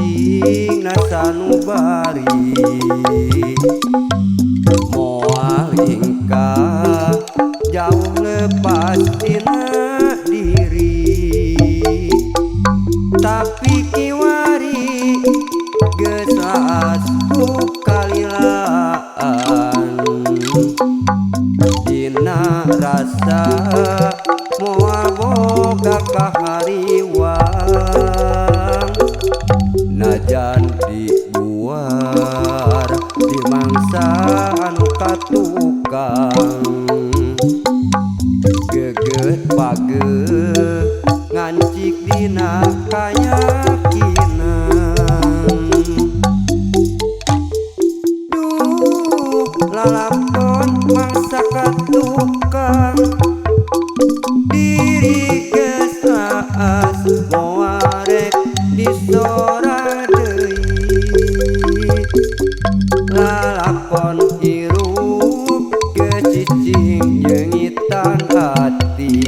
Cicing na sanubari moal lingkah jauh lepas tina diri tapi kiwari geus laas ku kalilaan dina rasa moal boga kahariwang najan dibuar di mangsa anu katukang geget page ngancik dina kayakinan duh lalakon mangsa katukang diri geus laas moal rek disorang deui lalakon hirup geus cicing nyeungitan hati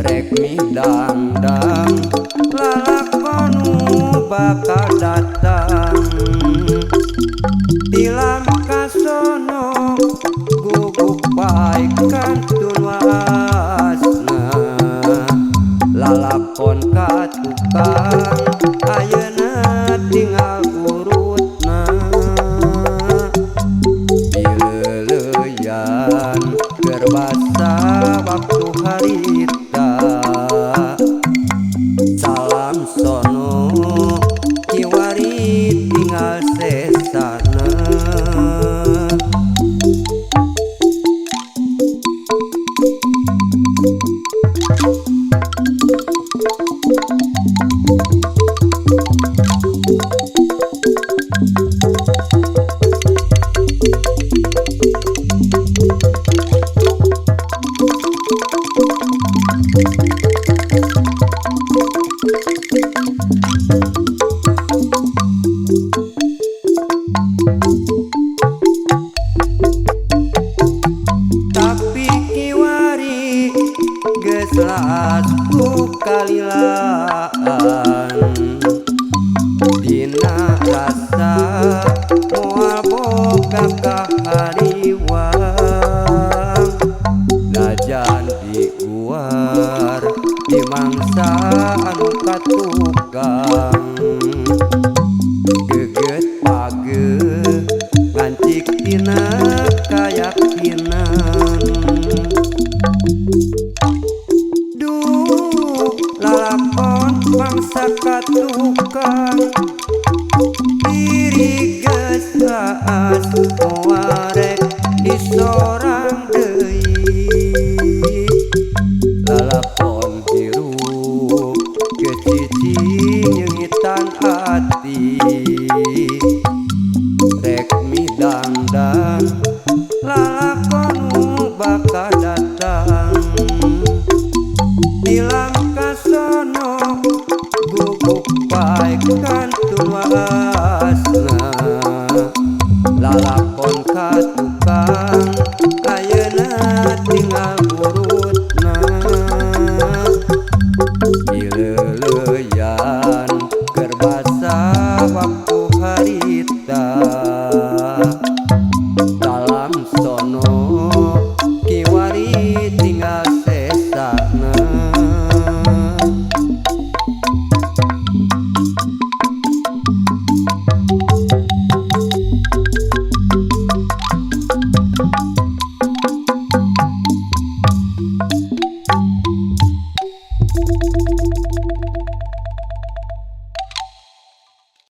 rek midangdang lalakon nu bakal datang tilam kasono guguk bae kantun waasna lalakon katukang ayeuna tinggal urutna dileleuyan keur basa waktu harita salam sono kiwari tinggal sesana. Tapi kiwari geus laas ku kalilaan dina rasa moal boga kahariwang najan diguar di mangsa anu katukang geget page ngancik dina kayakinan duh lalakon mangsa katukang diri geus laas moal rek disorang deui lalakon hirup geus cicing nyeungitan ati rek midangdang lalakon nu bakal datang tilam kasono guguk bae kantun waasna lalakon katukang ayeuna tinggal urutna dileleuyan keur basa waktu harita salam sono kiwari tinggal sesana.